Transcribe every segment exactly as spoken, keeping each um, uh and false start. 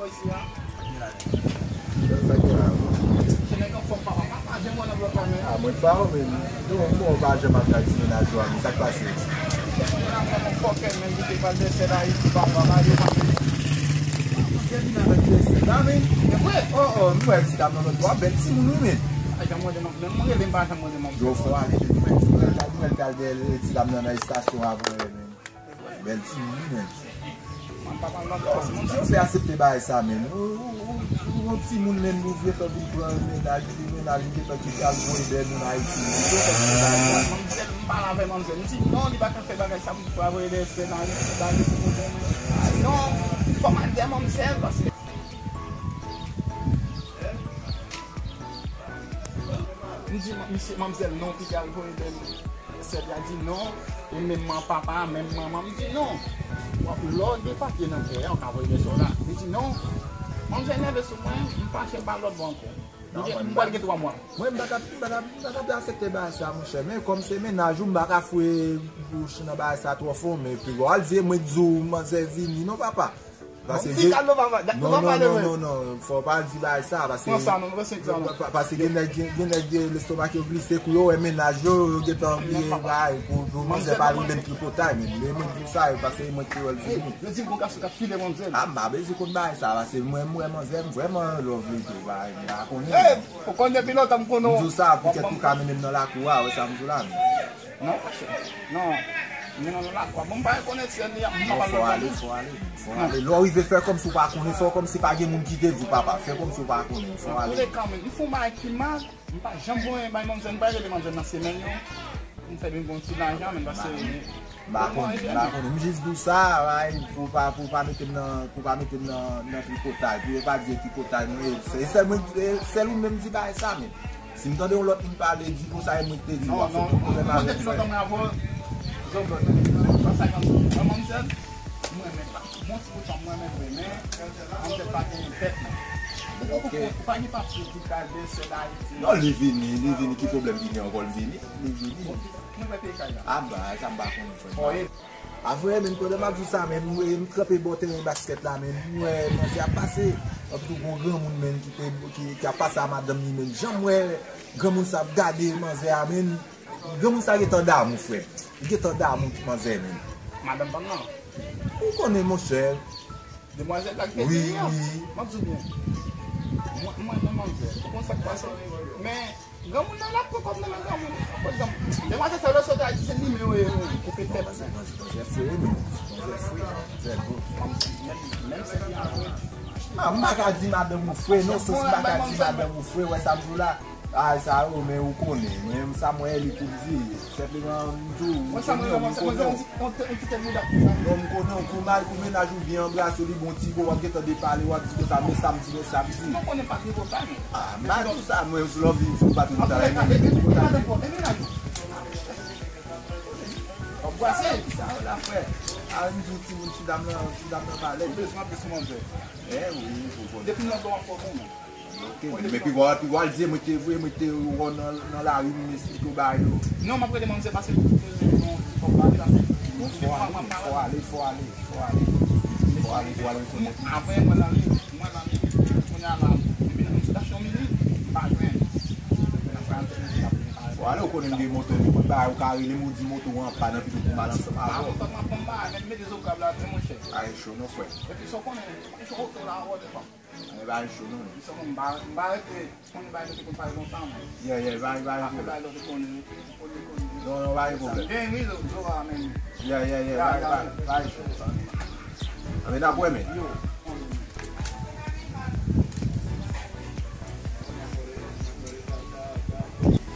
Isi a. Sa k gen la? Se nèg anfòm, papa. Papa, janm wè nan blòk la, men. Ah, mwen pa wè, men. Yo, bon, ou pa janm ap gad ti mennaj ou a, men sa k pase? Mennaj mwen, fòkè, men, li te pral dèsè la, li di, papa, pa yo, pa yo. Mwen vin avèk dèsè la, men. E vre? Oh, oh, m wè ti dam nan lòt bò, bèl timoun, wi, men. Ay, janm wè de manzè, men mwen rele, m pa janm wè de manzè. Yo, fò ale, men, mwen, mwen, mwen, mwen, mwen, ti dam nan nan estasyon avè, men. Bèl timoun, wi, men. Yo fè aksepte bagay sa, men. Ou, ou, ou, ou, yon timoun, men, ou gentan vin pran mennaj, li mennaj, ou gentan kite al voye dèyè moun Ayiti, men. Yo fè aksepte bagay sa. Manmzèl, m pale avè manmzèl. M di non, li pa ka fè bagay sa, m pa voye dèyè sè nan Ayiti, bagay pou mwen, men. Non, fò m al dèyè manmzèl, paske m di, misye, manmzèl, non, kite al voye dèyè moun. Sè a di non, e menm man papa, menm manman, m di non. W ap lè w gen papye nan kè a, w ka voye dèyè sè w la. Li di non. Manmzèl nève sou mwen, m fache, m pa lòt bò ankò. M gen, m pral gen twa mwa. Mwen, m pa ka, m pa ka, m pa ka aksepte bagay sa, monchè. Men kòm se mennaj ou, m pa ka fouye bouch nan bagay sa twò fon, men pi gwo al di, mwen di w, manzè vini, non, papa. Paske gen, non, non, non, non, non, fò w pa di bagay sa, paske, pa- paske gen nèg, gen, gen nèg gen lestomak yo glise, kou yo wè mennaj yo, yo gentan bliye bagay, pou, pou manzè pa rele m tripotay, men, men mwen di w sa, paske mwen ki wè l vini. Yo di m gon gason k ap file manzèl. Ah, m pa bezwen konn bagay sa, paske mwen, m wè manzè, m vrèman love li tou, bagay, m pa konnen. Ou konn depi lontan m konnen w. M di w sa, poutèt ou ka mennen m nan lakou a, wè sa m di w la, men. Non, monchè. Non. Men non, non, la, kwa. Bon, m pa rekonèt sè li, m pa pale fò ale, fò ale, fò ale. Lè w rive fè kòmsi w pa konnen, fè w kòmsi pa gen moun ki te di w, papa. Fè kòmsi w pa konnen, fò ale. Antouleka, men, li fè yon bagay ki mal, m pa janm voye bay manzèl, m pa rele manzèl nan semèn yo. M fè vin gon ti lajan, men, paske M pa konnen, m pa konnen. M jis di w sa, ay, pou pa, pou pa mete m nan, pou pa mete m nan, nan tripotay, pou yo pa di e tripotay mwen ye. Se sèl mwen, e sèl ou menm di bagay sa, men. Si m tande yon lòt moun pale, di konsa, e mwen ki te di l, w ap fè twòp pwoblèm avè m, frè. Mwen depi lontan mwen avè w, zòblòt, men, sa sa konn manzèl, mwen renmen pa. Bon ti bout fanm, mwen renmen vre, men manzèl pa gen tèt, non. Ou pa gen papye di kal de sè Dayiti. Non, li vini, li vini, ki pwoblèm ki gen ankò, li vini, li vini. Mwen wè peyi kay la. Ah, bagay sa m pa konnen, frè. Oye. A vrè, men, pandan m ap di w sa, men, m, m kanpe bò teren baskèt la, men, m wè manzè ap pase. Anpi tou, gon granmoun, men, ki te, ki, ki ap pase a madanm li, men. Jan m wè granmoun sa ap gade manzè a, men, granmoun sa gentan damou, frè. Li gentan damou manzè, men. Madanm pa m nan. Ou konnen, monchè. Demwazèl la ki te di m nan. Wi, wi. M ap di w byen. Mwen, mwen, mwen, manzè. Ou konn sa k pase? Men, granmoun nan, l ap pran kòb nan men granmoun. Ap pran granmoun. Demwazèl sa yo sot Ayiti, se limen yo ye, yo koupe tèt. Manzè, manzè, manzè fre, men. Manzè fre. Manzè bon. Menm, menm se ki avwe. Ah, m pa ka di madanm ou fre, non, sans m pa ka di madanm ou fre, wè sa m di w la. Ay, sa yo, men ou konnen. Men sa mwen li pou di. Senpleman, m di w, ou konnen, ou konnen. Non, m konnen, ou kou mal, kou mennaj ou byen anbrase li, bon ti bo, w ap gentan depale, w ap di konsa, men sa m di, men sa m di. Ah, m pa di sa, mwen, sou lòv li, sou patwon, sa la, men, ou konnen. Sa yo la, frè. A, m di w, timoun, ti dam nan, ti dam nan balèn. Ou bezwen anplis manzè. Eh wi, ou konnen. Depi nan bò, w ap fò konnen. Ok, men, men pi gwo, pi gwo al di, mwen te vre, mwen te wè w nan, nan lari, m esplike w bagay yo. Non, m ap rele manzè pase pou mwen, non, fò w pale la. Bon, fò ale, fò ale, fò ale, fò ale. Fò ale, fò ale, fò ale. Apre, mwen nan li, mwen nan li, kounye a la, epi nan konsitasyon mili, m pa jwenn. Fò ale, ou konnen m gen moto, m konn bagay, ou ka rele m, ou di moto an pa nan pito pou m al ansanm avè w. A, mwen fòk m ap pran bagay, men mete zo kab la, monchè. Ay, cho non, frè. Epi sa w konnen, cho oto la, wòdè pa. Ay, bagay cho, non. Misye konn m pa, m pa rete, konn bagay nou te konn pale lontan, men. Yeah, yeah, bagay, bagay, apre bagay lòt te konnen, konnen, konnen. Non, non, bagay pwoblèm. Gen ri, zo, zo a menm. Yeah, yeah, yeah, bagay, bagay, bagay cho. Anben, n ap wè, men. Yo, konnen.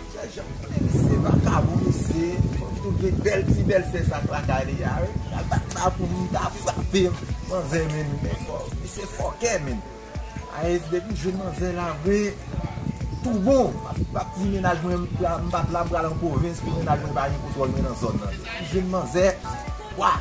Chè, jan m konnen misye vakabon, misye, fò m tou gen bèl ti bèlsè sa k lakay li a, wi. L ap bat la pou m ta frape manzè, men, men fò, misye fòkè, men. Ayes, depi jwenn manzè la vre, tou bon. M ap, m ap di mennaj mwen, m pa, m pa, la m pral an pwovens pou mennaj mwen pa gen kontwòl mwen nan zòn nan. Depi jwenn manzè, wa!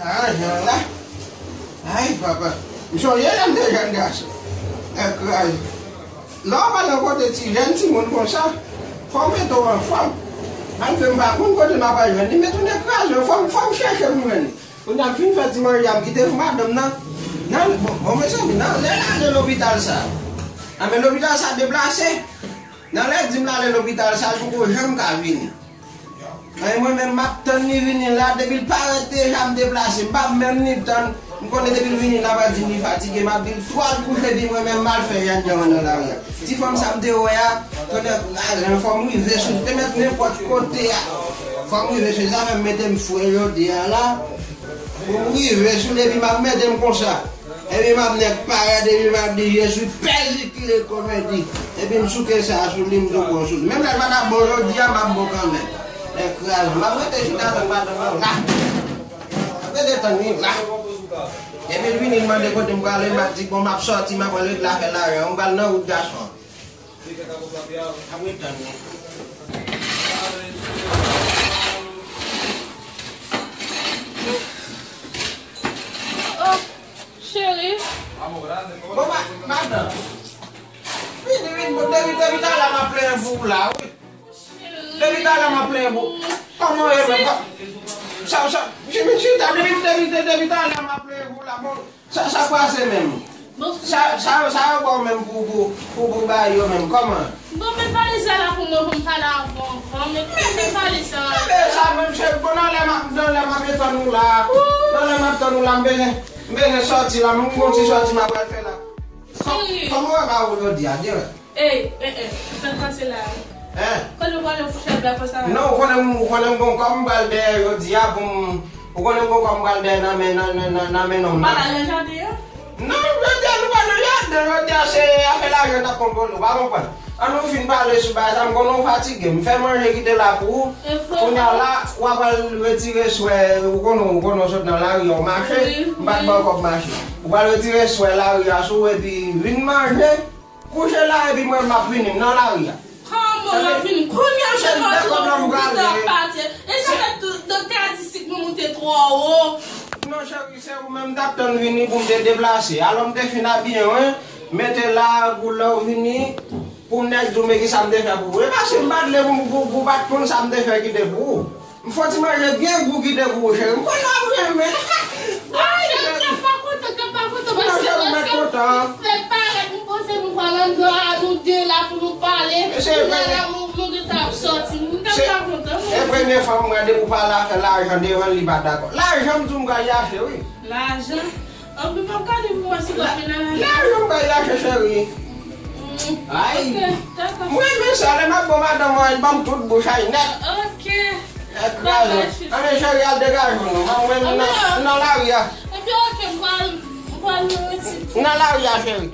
Ay, ay, ay. Ay, papa. M sonje lè m te jèn gason. Lè kraze. Lè w pral nan kote ti jèn timoun konsa, fò w mete w anfòm. Malgre m pa konn kote m ap al jwenn li, men tounen kraze, fò m, fò m chèche pou m jwenn li. Kounye a m fin fè ti manje a, m kite pou madanm nan. Nan, bon, bon, mezanmi, nan, lè l ale lopital sa. Anben, lopital sa deplase. Nan lè di m l ale lopital sa, l poko janm ka vini. Ay, mwen menm, m ap tann li vini la, depi l parèt deja, m deplase. M p ap menm ni tann. M konnen depi l vini la, m ap di m li fatige, m ap di l twò al kouche, epi mwen menm, m al fè jènjan nan lari a. Ti fanm sa m te wè a, konnen, a, fò m rive sou li, te mèt nenpòt kote a. Fò m rive sou li, sa fè m mete m fre jodi a la. Pou m rive sou li, epi m ap mete m konsa. Epi m ap nèk parèt, epi m ap di, Jezi pèzikile komedi. Epi m souke sa a sou li, m tou pran sou li. Menm lè l pa t ap bon jodi a, m ap bon kanmenm. Lè kraze, m ap rete chita tann madanm nan la. M ap rete tann li la. Epi l vini, l mande kote m prale, m ap di, bon, m ap sòti, m ap al regle afè lajan, m pral nan wout gason. Ap ret tann li. Oh, cheri. Bon, ma-, madanm. Vini, vini, bon, depi, depi talè m ap plenyen pou ou la, wi. Depi talè m ap plenyen pou ou. Kòman w ye menm? Sa, sa, chita, depi, depi, depi talè m ap plenyen pou ou la, bon. Sa, sa pase menm? Bon. Sa, sa yo, sa yo ba w menm pou, pou, pou, pou bay yo menm, kòman? Bon, men valiz la la pou mwen, pou m pale avè w anvan, men, men valiz la. Men sa menm, cheri, bon, nan lè m ap, nan lè m ap tann ou la, nan lè m ap tann ou la, m bezwen, m bezwen sòti la, m gon ti sòti m ap pral fè la. Kò-, kòman w wè ba ou jodi a, di mwen? Ey, eh, eh, sa k pase la? Hein? Kote w prale fouchèt la konsa? Non, ou konnen m, ou konnen m gon kòb m pral dèyè jodi a pou m, ou konnen m gon kòb m pral dèyè nan men, nan, nan, nan, nan men nonm nan. Pa la nan jaden an? Non, jodi a nou pa nan jaden, jodi a se afè lajan n ap konkole, ou pa konprann. An nou fin pale sou bagay sa, m konnen w fatige, m fè manje kite la pou ou. Kounye a la, w ap al retire swè, ou konnen, ou konnen w sot nan lari a, w mache, m pa t ba w kòb mache. Ou pral retire swè lari a sou ou epi vin manje. Kouche la epi mwen m ap vini, m nan lari a. Kòman w ap vini? Kounye a, se de kòb la m prale. E sa fè doktè a di sik mwen moute twò wo. Non, cheri, se ou menm m t ap tann vini pou m te deplase. Alò m te fin abiye mwen, mete la pou lè w vini, pou m nèk di w men kisa m te fè pou ou. E paske m pa t vle pou, pou, pou w pa t konn sa m te fè kite pou ou. M fè w ti manje byen gou kite pou ou, cheri. M konnen w ap renmen. Ay, kè m pa kontan, kè m pa kontan, paske lè m fè parèt, m panse nou pral anndan a, nou de la pou nou pale. Kounye a la, nou, nou gentan ap sòti. M tèlman pa kontan, non. Se premye fwa m wè depi w pale afè lajan devan l, li pa dakò. Lajan m di w m pral chache, wi. Lajan? Anpi m ap gade pou wè si w ap vin nan lajan. Lajan m pral chache, cheri. Ay. Ok, dakò. Mwen renmen sa, lè m ap bon madanm mwen, li ban m tout bouch ay nèt. Ok. Nèt kraze. Anben, cheri, al degaje w non. Mwen, mwen nan, nan lari a. Epi, ok, m pral, m pral retire. Nan lari a, cheri.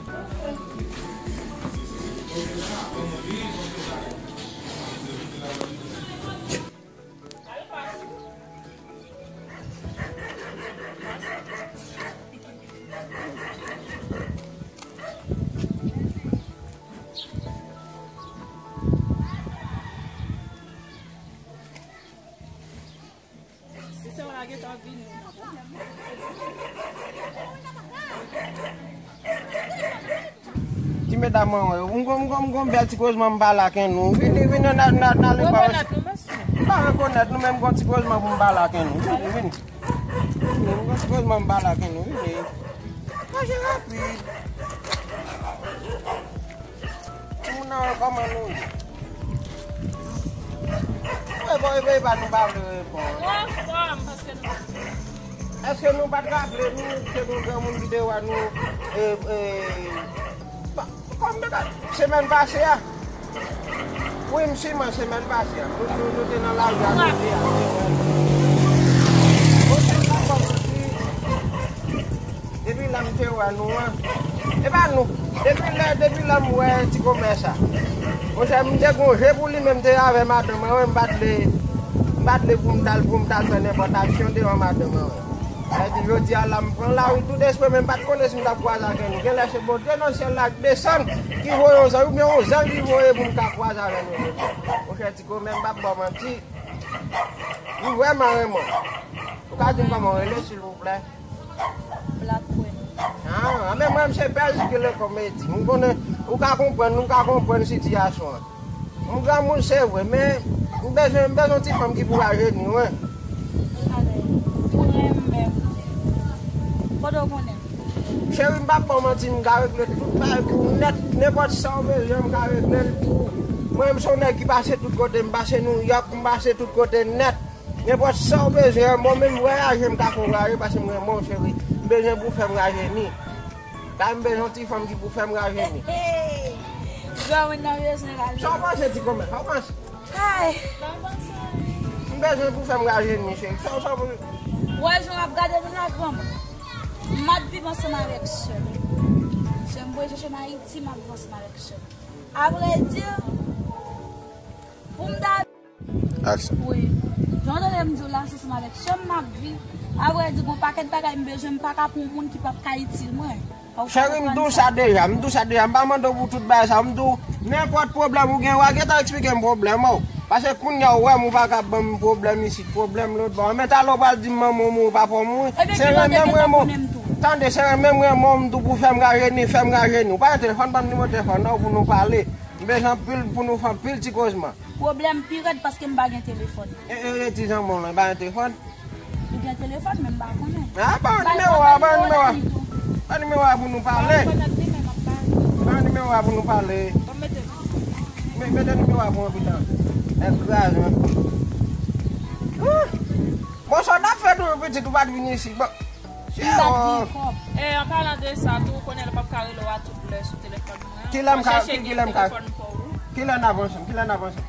Ti medam mwen, mwen, m gon, m gon, m gon bèl ti kozman m pale ak nou. Vini, vini, n a, n a, n a, n a, m pa rekonèt nou, men m gon ti kozman pou m pale ak nou. Vini, vini. Vini, m gon ti kozman m pale ak nou. Vini. Mache rapid. Timoun nan, kòman nou ye? Mwen bon, epi pa nou pa vle reponn. Nou anfòm, paske nou pa vle. Èske nou pa t raple nou, se nou granmoun ki te wè nou, e, e, pa, kòm de ka, semèn pase a? Wi, m siman semèn pase a. Nou, nou, nou te nan lari a, nou te a, te wè nou. Bon, se pa kòmanse. Depi lè m te wè nou an, e pa nou. Depi lè, depi lè m wè ti komè sa. Monchè, m te gon je pou li, men m te avè madanm mwen, wi, m pa t vle, m pa t vle pou m t al, pou m t al fè nenpòt aksyon devan madanm mwen, wi. Sa di, jodi a la, m pran lari tout espre, men m pa t konnen si m t ap kwaze avè nou. Genlè se Bondye nan syèl la k desann, ki voye yon zanj, oubyen yon zanj ki voye pou m ka kwaze avè nou jodi a. Monchè, ti komè, m p ap ba w manti. M vrèman renmen w. Ou ka di m kòman w rele, silvouplè? Black Queen. Ah, Se bèl figi le kòmedi. M konnen, ou ka konprann, nou ka konprann sitiyasyon an. M granmoun, se vre, men m bezwen, m bezwen yon ti fanm ki pou rajeni, wi. Ou renmen m. Kote w konnen m? Cheri, m p ap ba w manti, m ka regle tout bagay pou ou nèt. Nenpòt sa w bezwen, m ka regle l pou ou. Mwen, m se yon nèg ki pase tout kote, m pase Nouyòk, m pase tout kote nèt. Nenpòt sa w bezwen, mwen menm vwayaje, m ka fè w vwayaje, paske m renmen w, cheri. M bezwen pou w fè m rajeni. Kay, m bezwen yon ti fanm ki pou fè m rajeni. Granmoun nan bezwen rajeni. Sa w panse, ti kòmè? Sa w panse? Kay. M bezwen pou fè m rajeni, cheri. Sa w, sa w panse? Wè jan w ap gade nou la, granmoun. M ap viv ansanm avèk sè m. Sè m voye chèche m Ayiti, m ap viv ansanm avèk sè m. Avrèdi, pou m ta Aksyon. Wi. Jan w tande m di w la, se ansanm avèk sè m m ap viv. Avrèdi, gon pakèt bagay m bezwen, m pa ka pou yon moun ki p ap ka itil mwen. Cheri, m di w sa deja, m di w sa deja. M pa mande w pou tout bagay sa. M di w, nenpòt pwoblèm ou gen, w a gentan eksplike m pwoblèm ou. Paske kounye a, ou wè m, ou pa ka ban m pwoblèm isit, pwoblèm lòt bò. Men talè w pral di m manman w mouri, papa w mouri. Se renmen m renmen w. Tande, se renmen m renmen w, m di w pou fè m rajeni, fè m rajeni. Ou pa gen telefòn, ban m nimewo telefòn nan pou nou pale. M bezwen anpil pou nou fè anpil ti kozman. Pwoblèm pi rèd paske m pa gen telefòn. E, e, e, ti zanmi w lan, li pa gen telefòn? Li gen telefòn, men m pa konnen. A, ban nimewo a, ban nimewo a. Ban nimewo a pou nou pale. Ban nimewo a pou nou pale. Me-, mete nimewo a pou mwen, pitan. Nèg kraze, wi. Bon, sa w t ap fè tou, pitit, ou pa t vin isit. Bon. M pa t gen kòb. E, an palan de sa tou, ou konnen l p ap ka rele w a tout lè sou telefòn mwen. Kilè m ka, kilè m ka, kilè n ap ansanm, kilè n ap ansanm?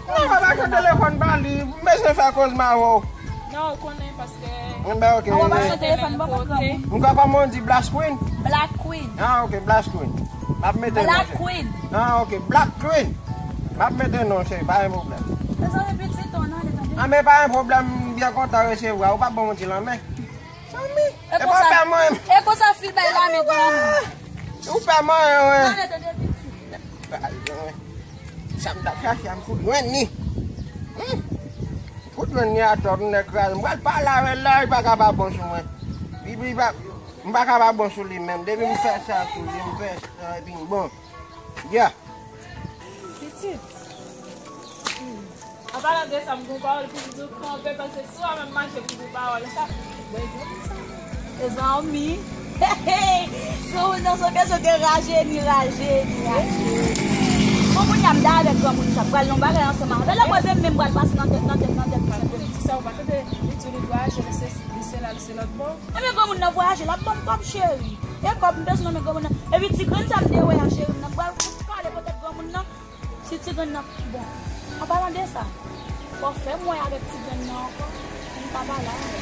Non, m ap achte telefòn ba li, m bezwen fè kozman avè w. Non, ou konnen paske. Enben, ok. Ou ap achte telefòn ban mwen granmoun. M kwè kòman w di Black Queen? Black Queen. Ah, ok, Black Queen. M ap mete non, cheri. Black Queen. Ah, ok, Black Queen. M ap mete non, cheri, pa gen pwoblèm. Mezanmi, pitit, on nan, tande. Ah, men pa gen pwoblèm, m byen kontan resevwa. Ou pa ban m yon ti lanmen. Zanmi, e pa w pè mwen. E konsa fi bay lamen granmoun. Ou pè mwen, wi. Tande, tande, pitit. Sa m t ap chache a, m fout jwenn li. Hmm. M fout jwenn li atò, m nèg kraze. M pral pale avè l la, li pa ka pa bon sou mwen. Li, li pa, m pa ka pa bon sou li menm. Depi m fè sa sou li, m fè sa, epi m bon. Yeah. Pitit. An palan de sa, m gon pawòl pou m di w kanpe, paske si w a menm mache pou di pawòl sa, wè, granmoun sa. Mezanmi. Granmoun nan se yon kesyon de rajeni, rajeni, rajeni. Bon, kounye a m da avèk granmoun sa, m pral nan bagay ansanm avè l, apre se menm pral pase nan tèt, nan tèt, nan tèt, nan tèt. Pou li di sa, ou pa tande, li di li vwayaje, li se, li se la, li se lòt bò. Ebyen, granmoun nan vwayaje, l ap ban m kòb, cheri. E kòb m bezwen nan men granmoun nan. Epi ti grenn sa m te wè a, cheri, m nan pral fout kale poutèt granmoun nan. Si ti grenn nan, bon, an palan de sa, fò w fè m wè avèk ti grenn nan ankò, pou m ka pale avè l.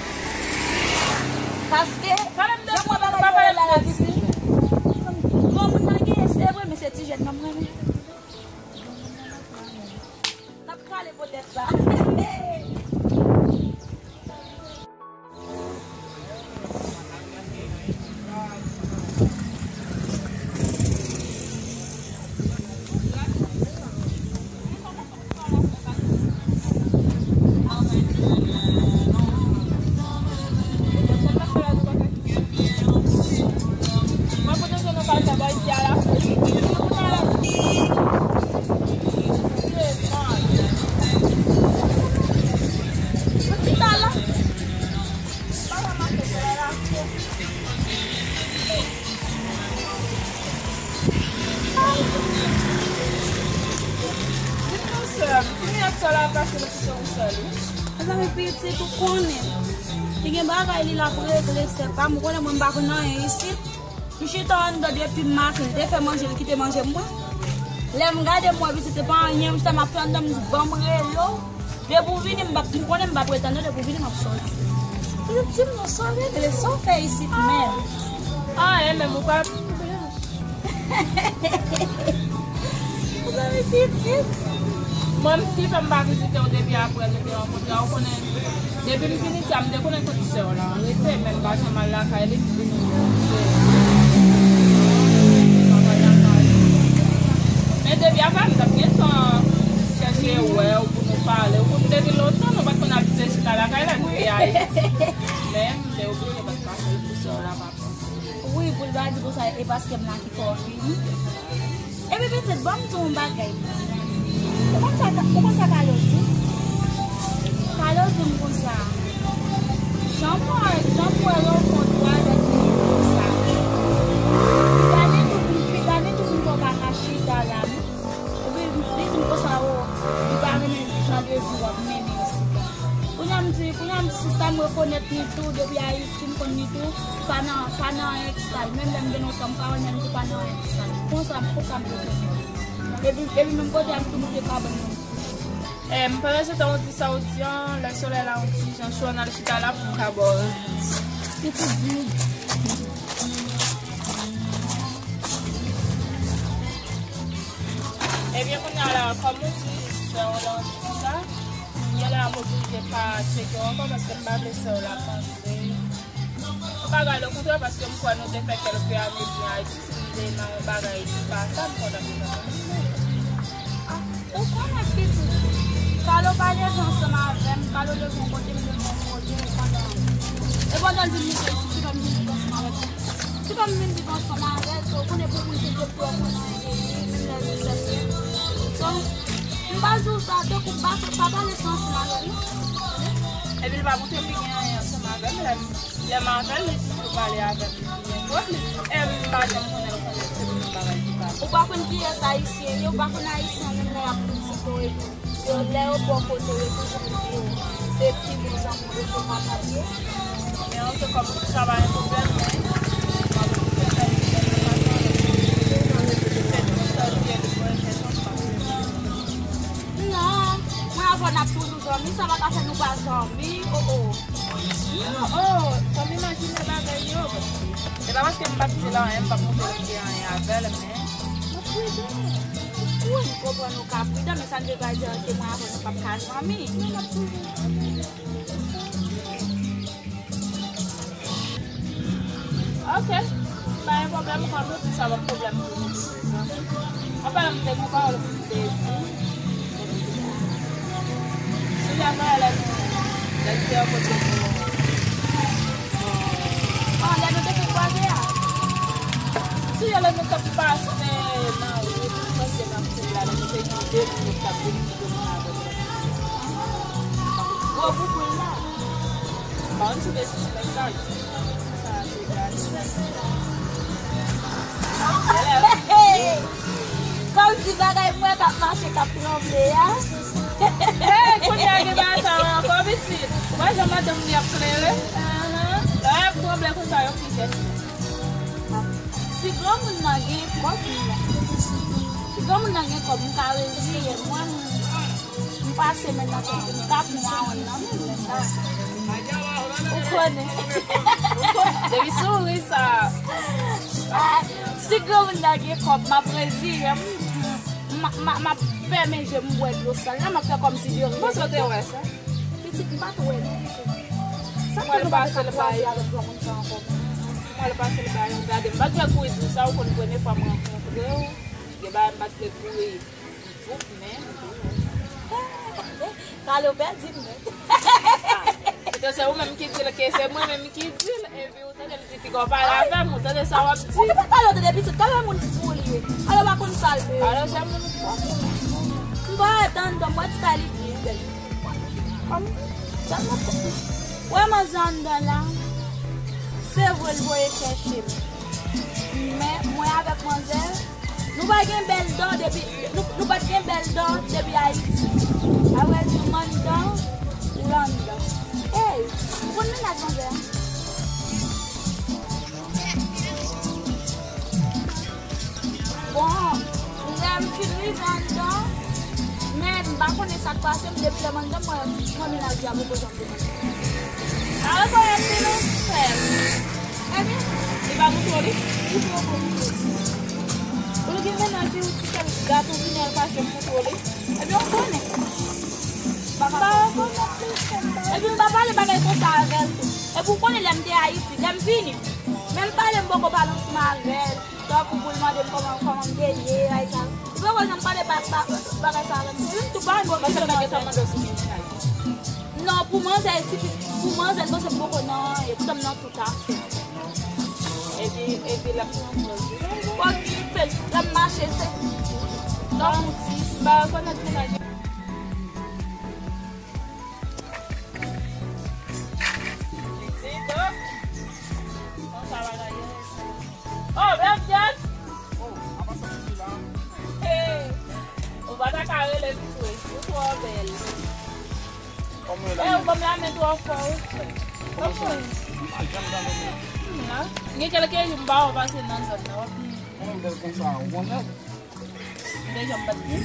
Paske, jan m wè bagay yo ye la, la, pitit, granmoun nan genyen, se vre, men se ti jèn nan m renmen. Granmoun nan m ap renmen. N ap kale poutèt sa. Mezanmi, pitit, ou konnen. Li gen bagay li l ap regle, se pa m. Ou konnen mwen m pa konn anyen isit. M chita anndan depi maten, li te fè manje, li kite manje mwen. Lè m gade m wè pitit, se pa anyen, m chita m ap fè anndan, m di, "Ban m rele w." Depi w vini, m p ap, m konnen m p ap ret anndan, depi w vini, m ap sòti. Pitit, di m non, sa w regle, sa w fè isit menm? Anyen menm, ou pa Mezanmi, pitit. Mwen, m ki fè m pa vizite w depi apre nou te rankontre a, ou konnen, depi m vin isi a, m te konnen tout sè w la rete, men m pa janm al lakay li, m vin wè w, se, m pa al lakay li. Men depi apre, m t ap gentan chèche wè w pou nou pale. Ou konn depi lontan, nou pa t konn abitye chita lakay la, nou te Ayiti. Men, m te oblije pa t pase l pou sè w la, papa. Wi, pou l Yo a di konsa, e paske m la ki fè w vini. Epi pitit, ban m di w yon bagay. Ou konn sa, ou konn sa Kalo di? Kalo di m konsa, jan m wè, jan m wè rankontre w avèk li konsa, Pidani tou vin, Pidani tou vin fè w pa ka chita la. Epi li di m konsa, o, li pa renmen jan de vi w ap mennen isit la. Kounye a m di, kounye a m di, sista, m rekonèt li tou, depi Ayiti m konn li tou, pa nan, pa nan èks sa l. Menm lè m gen lontan m pa wè l, men m tou pa nan èks sa l. Konsa, konsa m rekonèt li. Epi, epi menm kote a m tou moute kabann nan. Eh, m pandan se tan ou di sa ou di an, lè solèy la yon ti jan cho, n al chita la pou m ka ba w. Pitit di. Ebyen, kounye a la, kòm ou di, sè w lan di sa, kounye a la, m oblije pa tcheke w ankò, paske m pa vle sè w la panse. M pa gade, okontrè, paske m kwè nou te fè kèlke ane byen Ayiti, si nou te nan yon bagay ki pa sa, m kontan pou nou. Ah, ou konnen pitit. Kalo pa leve ansanm avè m, Kalo leve yon kote, m leve yon kote, e pandan, e pandan l vin moute isit, li pa m vin viv ansanm avè m. Li pa m vin viv ansanm avè l, so, ou konnen pou moun ki te pran konnen li, menm lè se sèl li. So, m pa di w sa, tankou m pa, pa pale sa ansanm avè l, non. Epi l pa montre m li gen anyen ansanm avè m, lè m, lè m avè l, li toujou pale avè m, li byen pwòp, li, e m pa janm konnen l konnen se pou yon bagay ki pa. Ou pa konn kiyès ayisyen ye, ou pa konn ayisyen menm lè y ap kritike w epi. Yo, lè yo bò kote yo, toujou di yo se pi bon zanmi w yo ke kapab ye. Men oke, kòm sa pa yon pwoblèm, men m ap fè fè yon pwoblèm nan maten, se di sa l ye, li pran yon kèsyon pa. Non, mwen avè w n ap toujou zanmi, sa pa ka fè nou pa zanmi, o, o. Non, o, fò m imajine bagay yo. E pa paske m p ap di l anyen, m p ap montre l m gen anyen avè l, men m ap pridan. Wi, m konprann ou ka pridan, men sa n vle pa di ke mwen avè w nou p ap ka zanmi. Ok, pa gen pwoblèm, kòm nou di sa pa pwoblèm pou nou. Anfen, m te gon pawòl pou m te di. Sou lè nou, lè nou te yon kote pou, bon, lè nou te fin kwaze a. Sou lè nou t ap pase nan wout, nou pase nan foul la, lè nou te gen de moun k ap vin ki te vin avèk nou. Gwo bouboul la. Bon, ti besi sou mesaj. Kòmsi bagay mwen k ap mache, k ap tranble a. Hey, kounye a gen bagay sa yo ankò, pitit. Ou pa jan madanm li ap klere? Lè y ap tranble konsa, yo ki jès. Si granmoun nan gen kòb, si granmoun nan gen kòb, m ka reziye m. Mwen, m pase men nan tèt li, m ka pran yon awonn nan men l, men sa. Ou konnen. Ou konnen. Depi souri sa. Ah, si granmoun nan gen kòb, m ap reziye m. M, m, m, m ap fèmen je m, m bwè dlo sal la, m ap fè kòmsi de rien. Mwen sot te wè sa. Pitit, m pa t wè non, pitit. Sa k fè nou pa t ka kwaze avèk granmoun sa ankò? Mwen pase l ba yon gade. M pa t vle kouri di w sa, ou konn premye fwa m rankontre w. Gen bagay m pa t vle kouri di w, men. Kalo pèdi m, men. Pito se ou menm ki di l ke se mwen menm ki di l, epi ou tande l di piga w pale avè m, ou tande sa w ap di. Ou pa pale, ou tande pitit, Kalo e moun fou li ye. Kalo pa konn sa l vle. Kalo se moun fou. M pa ret anndan, m wè ti kay li byen bèl. Kòm, sa m ap Wè manzè anndan la, se vre l voye chèche m. Men mwen avèk manzè, nou pa gen bèl dan depi, nou, nou pa t gen bèl dan depi Ayiti. Avrèdi, m anndan, l anndan. Ey, ou konn mennaj manzè a? Bon, lè m fin rive anndan, men m pa konnen sa k pase, m depi lè m anndan, mwen, mwen mennaj li a poko janm demande. A rekonèt li non, sè m. Ebyen, li pa montre w li? Li poko montre m. Ou gen mennaj li, ou ti sèl gato vini al fache m montre w li. Ebyen, ou konnen. M pa ka konfye. Epi m pa pale bagay konsa avè l tou. Epi ou konnen lè m te Ayiti, lè m vini, menm pale m poko pale ansanm avè l. Tankou pou l mande m kòman, kòman m te ye, bagay sa. Li poko janm pale ba-, ba-, bagay sa avè m. Li tou pa yon bon. Paske l pa gen tan mande w si w gen mennaj. Non, pou manzè, tifi, pou manzè, l panse m poko nan anyen, poutan m nan tout afè. Epi Epi l ap pran pòz li. Pòz li fè l ap mache, se tankou ti. Ba, konèt mennaj. Li di, bon. Konsa bagay yo rete. Oh, bèl vyèt! Oh, apa sa ki la? Hey! Ou pa ta ka rele m vre. Ou twò bèl. Kòman yo la? Eh, ou ban m lamen twò fò, wi, frè. Kòman w ye? M pa janm tande w. Hmm, la. Gen kèlke jou m pa wè w pase nan zòn nan, w ap vini. Kòman w bèl konsa? Ou konnen? M te janm bat pi.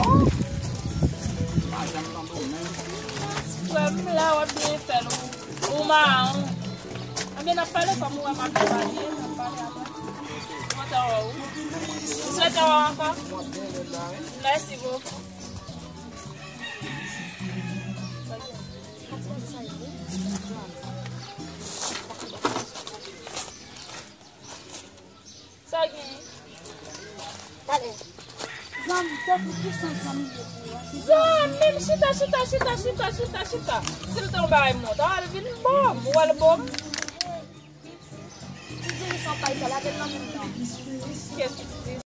Oh! M pa janm tande w menm. Frè m la, w ap byen fè l, ou, ou mawon. Ebyen, n ap pale kòm ou wè m ap travay, n ap pale apre. Kontan wè w. M swete wè w ankò. Mèsi bokou. Sa w gen? Talè. Zanmi, tankou ki sans zanmi yo pou yo? Zanmi m, chita, chita, chita, chita, chita, chita. Si l te yon bagay mwen, ta al vin bò m, ou wè l bò m. Ti diri san pay sa, lage l nan menm nan. Kiyès ki ti diri?